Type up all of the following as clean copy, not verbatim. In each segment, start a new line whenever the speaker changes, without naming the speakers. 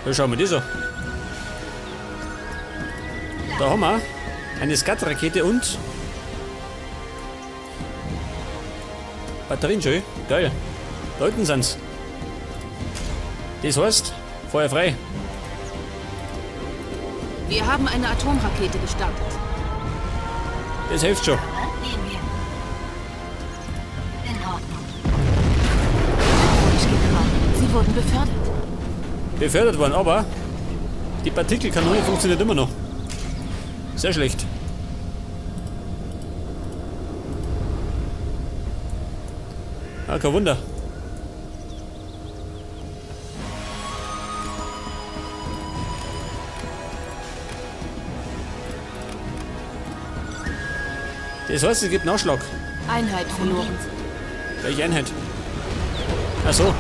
Ja, schauen wir das an. Da haben wir eine Skat-Rakete und Batterien schön. Geil. Da unten sind's. Das heißt, Feuer frei.
Wir haben eine Atomrakete gestartet.
Das hilft schon.
Nehmen wir. In Ordnung.
Glückwunsch, General. Sie wurden befördert.
Befördert worden, aber die Partikelkanone funktioniert immer noch. Sehr schlecht. Ah, kein Wunder. Das heißt, es gibt einen Nachschlag.
Einheit verloren.
Welche Einheit? Ach so.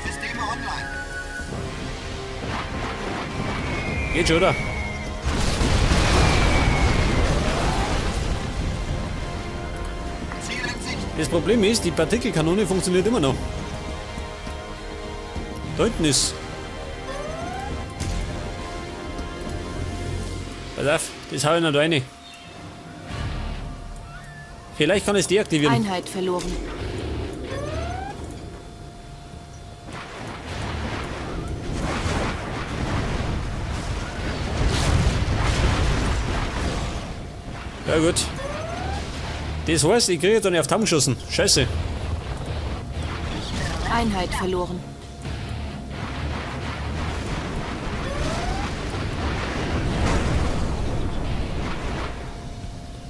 Systeme online.
Geht schon, oder?
Ziel in Sicht.
Das Problem ist, die Partikelkanone funktioniert immer noch. Da hinten ist. Pass auf, das hau ich noch da rein. Vielleicht kann ich es deaktivieren.
Einheit verloren.
Ja gut. Das heißt, ich kriege jetzt nicht auf die Hand geschossen. Scheiße.
Einheit verloren.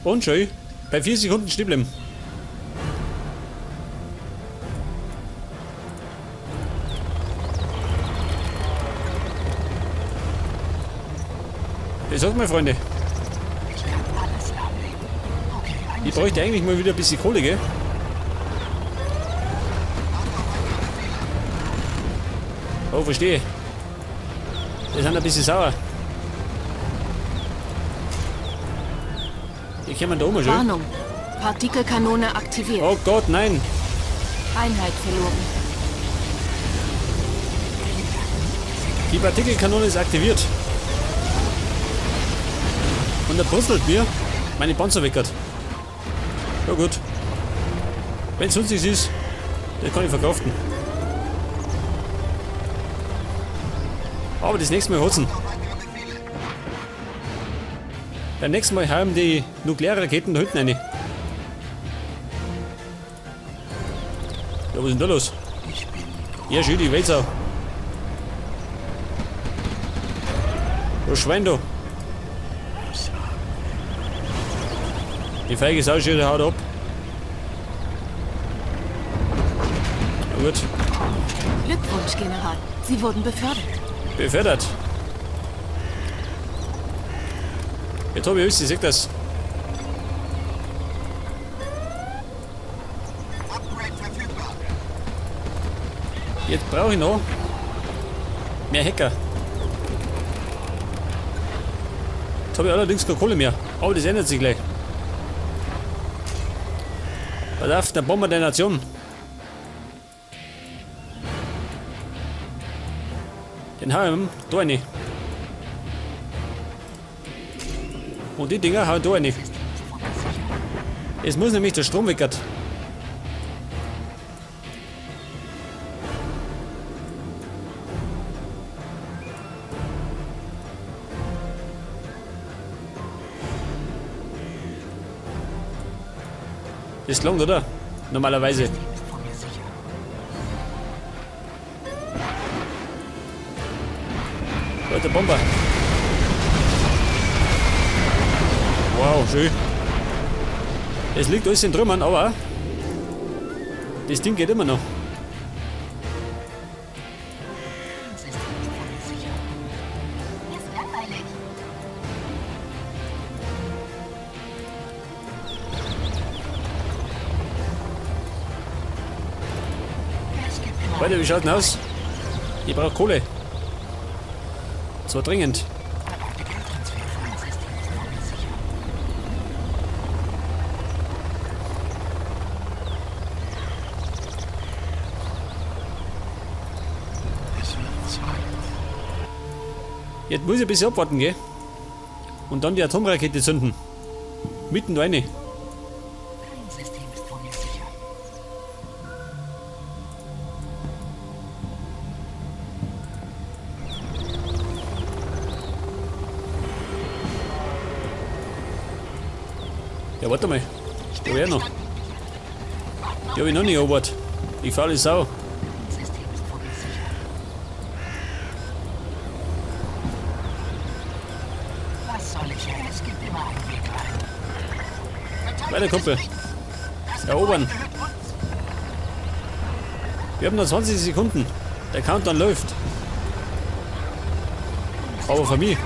Und schön. Bei 4 Sekunden stehen bleiben. Ich sag mal, Freunde.
Ich kann alles lahmlegen. Okay, eine
Ich bräuchte eigentlich mal wieder ein bisschen Kohle, gell? Oh, verstehe. Die sind ein bisschen sauer. Die kommen da oben schon.
Warnung. Partikelkanone aktiviert.
Oh Gott, nein.
Einheit verloren.
Die Partikelkanone ist aktiviert. Und da brutzelt mir meine Panzer weg. Ja gut. Wenn sonst nichts ist, das kann ich verkraften. Aber das nächste Mal hotzen. Beim nächsten Mal hauen die Nuklearraketen da hinten rein. Ja, was ist denn da los? Ja, schön, die Welsau. Was Schwein da? Die feige Sau schön, haut ab. Na gut.
Glückwunsch, General. Sie wurden befördert.
Befördert. Jetzt hab ich alles, ich seh das.
Upgrade verfügbar.
Jetzt brauche ich noch mehr Hacker. Jetzt habe ich allerdings keine Kohle mehr. Aber das ändert sich gleich. Pass auf, der Bomber der Nation. Den hau ich ihm da rein. Und die Dinger hauen da rein. Es muss nämlich der Strom weg. Das langt, oder? Normalerweise. Da ist der Bomber. Wow, schön. Es liegt alles in Trümmern, aber das Ding geht immer noch.
Mir ist langweilig.
Leute, wie schaut denn aus? Ich brauch Kohle. Zwar dringend. Jetzt muss ich ein bisschen abwarten, gell? Und dann die Atomrakete zünden. Mitten rein.
Kein System ist vor mir sicher.
Ja, warte mal. Da wär noch. Die hab ich noch nicht erobert. Die faule Sau.
Kein System ist vor mir sicher. Was soll ich denn? Es gibt immer einen Weg rein.
Weiter, Kumpel. Erobern. Wir haben noch 20 Sekunden. Der Countdown läuft. Aber für mich.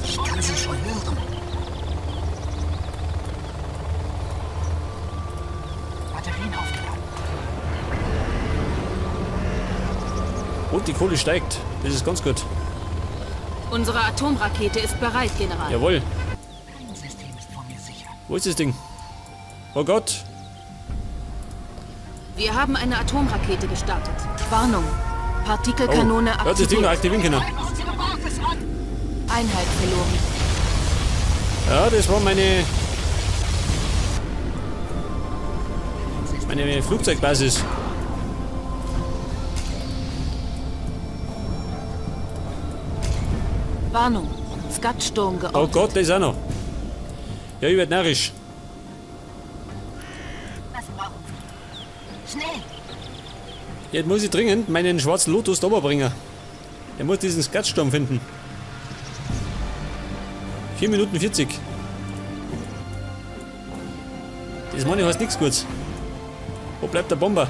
Ich kann sie schon hören. Batterien aufgeladen.
Und die Kohle steigt. Das ist ganz gut.
Unsere Atomrakete ist bereit, General.
Jawohl.
Kein System ist vor mir sicher.
Wo ist das Ding? Oh Gott.
Wir haben eine Atomrakete gestartet. Warnung. Partikelkanone
Oh. Hört das Ding noch
aktiviert.
aktivieren können.
Unsere Basis an!
Einheit verloren.
Ja, das war meine Flugzeugbasis.
Warnung. Scudsturm geortet.
Oh Gott, das ist auch noch. Ja, ich werd narrisch.
Was brauchen Sie? Schnell!
Jetzt muss ich dringend meinen schwarzen Lotus da bringen. Der muss diesen Scudsturm finden. 4 Minuten 40. Das meine ich heißt nichts Gutes. Wo bleibt der Bomber?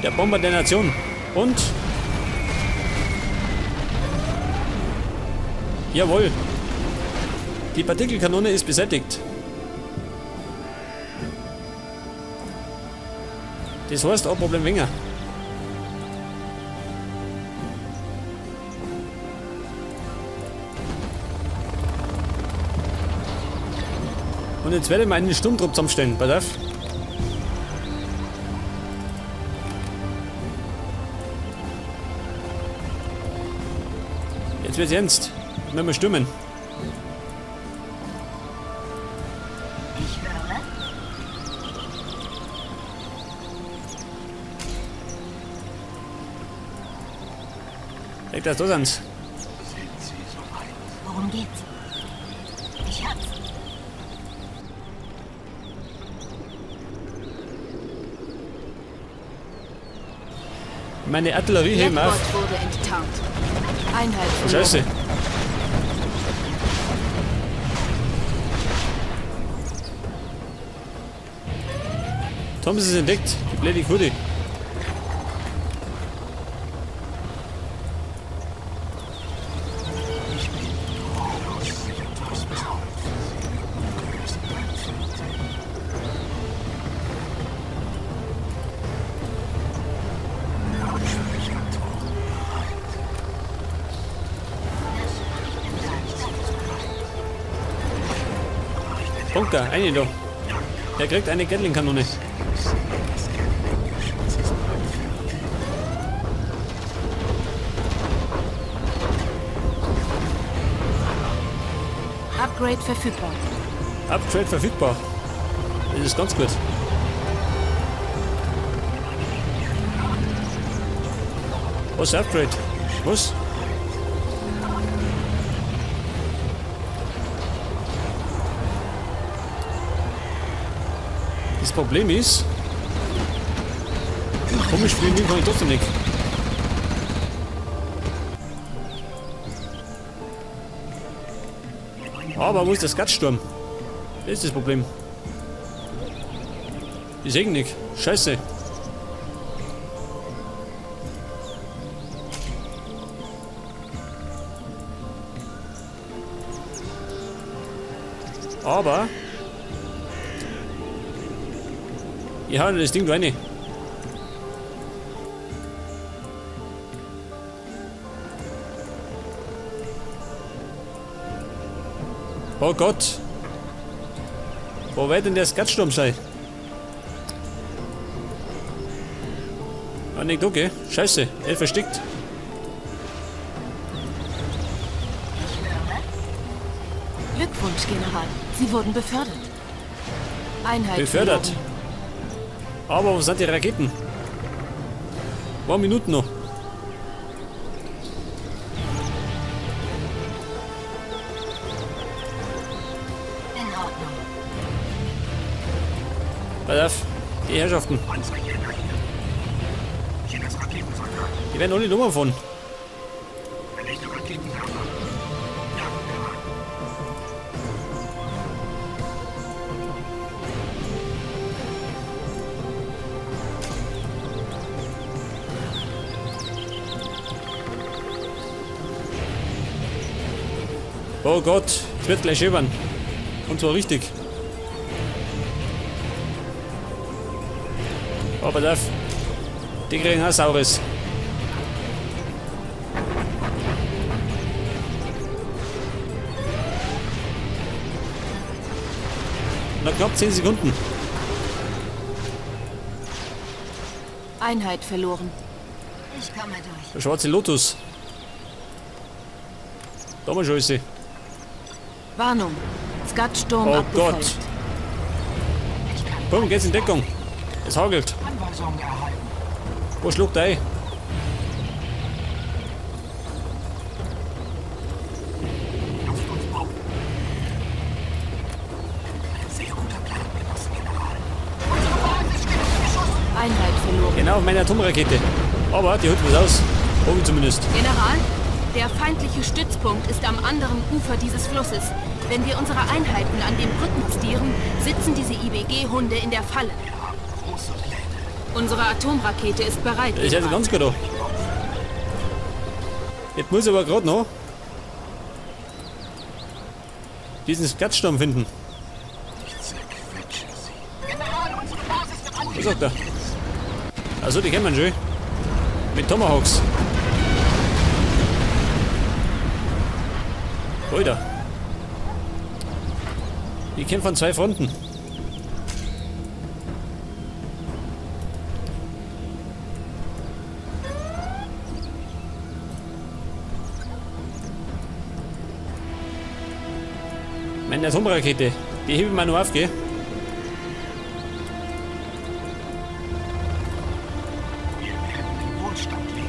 Der Bomber der Nation. Und? Jawohl. Die Partikelkanone ist beseitigt. Das heißt, ein Problem weniger. Und jetzt werde ich mal einen Sturmtrupp zusammenstellen. Pass auf. Jetzt wird's ernst. Jetzt müssen wir stürmen.
Ich höre.
Leg das da sind.
Sind Sie soweit?
Worum geht's? Ich hab's.
Meine Artillerie heben auf.
Blackbot wurde enttarnt. Einheit
Oh,
verloren.
Scheiße. Thomas ist entdeckt. Die blöde Kude. Bunker, eine da. Der kriegt eine Gatling-Kanone.
Upgrade verfügbar.
Upgrade verfügbar. Das ist ganz gut. Was Upgrade? Was? Das Problem ist, komisch spielen kann ich trotzdem nicht. Aber wo ist der Scudsturm? Das ist das Problem. Ich seh ihn nicht. Scheiße. Aber ich hau das Ding da rein. Oh Gott. Wo wird denn der Scudsturm sein? Ah, nicht okay. Scheiße, er versteckt.
Glückwunsch, General. Sie wurden befördert. Einheit
Befördert.
verloren.
Aber wo sind die Raketen? 1 Minute noch.
In Ordnung.
Pass auf, die Herrschaften. Die werden alle Nummern fahren. Oh Gott, es wird gleich schäbern. Und zwar richtig. Oh, pass auf. Die kriegen auch Saures. Noch knapp 10 Sekunden.
Einheit verloren.
Ich komme durch.
Der schwarze Lotus. Da mal Scheiße.
Warnung. Scudsturm
Oh
abgefeuert.
Gott. Komm, geht's in Deckung. Es hagelt.
Anweisungen erhalten.
Wo schluckt ein?
Lasst uns bauen. Ein sehr guter Plan, Genosse General. Unsere Basis steht unter Beschuss.
Einheit verloren.
Genau, meine Atomrakete. Aber die holt was aus. Hoffe ich zumindest.
General, der feindliche Stützpunkt ist am anderen Ufer dieses Flusses. Wenn wir unsere Einheiten an den Brücken postieren, sitzen diese IBG-Hunde in der Falle.
Wir haben große Pläne.
Unsere Atomrakete ist bereit.
Das ist also
General.
ganz gut da. Jetzt muss ich aber grad noch diesen Scudsturm finden.
Ich zerquetsche sie. General, unsere Basis wird angegriffen.
Was sagt er? Also, die kennen wir schon. Mit Tomahawks. Alter. Die kämpfen an 2 Fronten. Meine Atomrakete, die hebe ich mir noch auf, gell?
Wir werden im Wohlstand leben.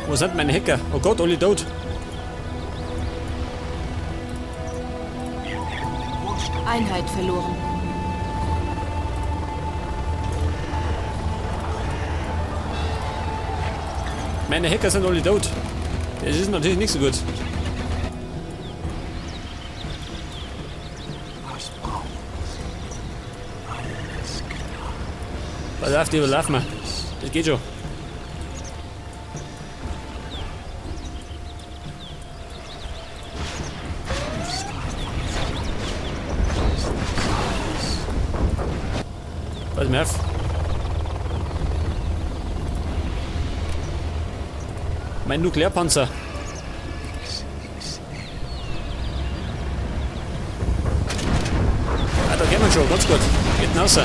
Wo sind meine Hacker? Oh Gott, alle tot.
Wir werden im Wohlstand
Einheit verloren.
Meine Hacker sind alle tot. Das ist natürlich nicht so gut.
Was brauchen Sie? Alles klar.
Pass auf, die überlaufen wir. Das geht schon. Pass mir auf. Mein Nuklearpanzer. Ah, da kommen wir schon, ganz gut. Geht raus.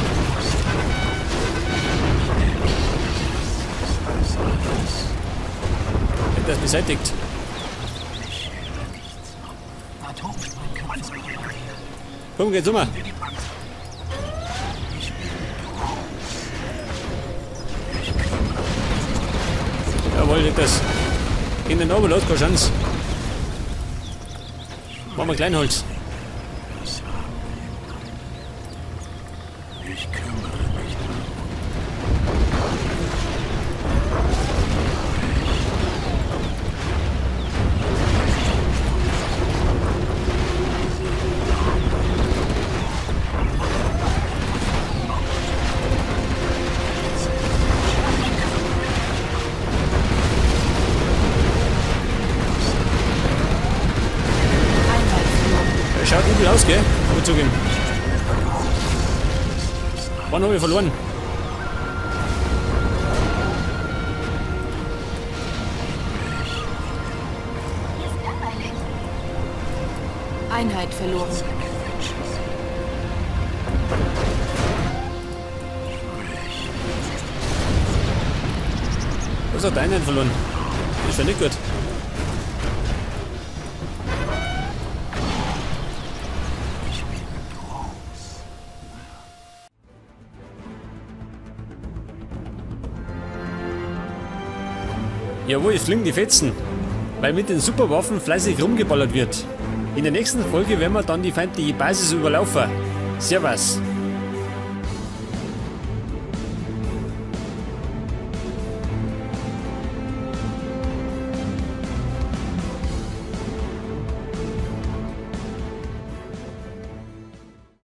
Wird das beseitigt? Komm, geht's um. Jawohl, geht das. In den Overload, keine Chance. Machen wir Kleinholz.
Ich kümmere mich darum.
Schaut übel aus, gell? Muss ich zugeben. Wann hab ich verloren?
Einheit verloren.
Was hat Einheit verloren? Das ist ja nicht gut. Jawohl, es fliegen die Fetzen. Weil mit den Superwaffen fleißig rumgeballert wird. In der nächsten Folge werden wir dann die feindliche Basis überlaufen. Servus.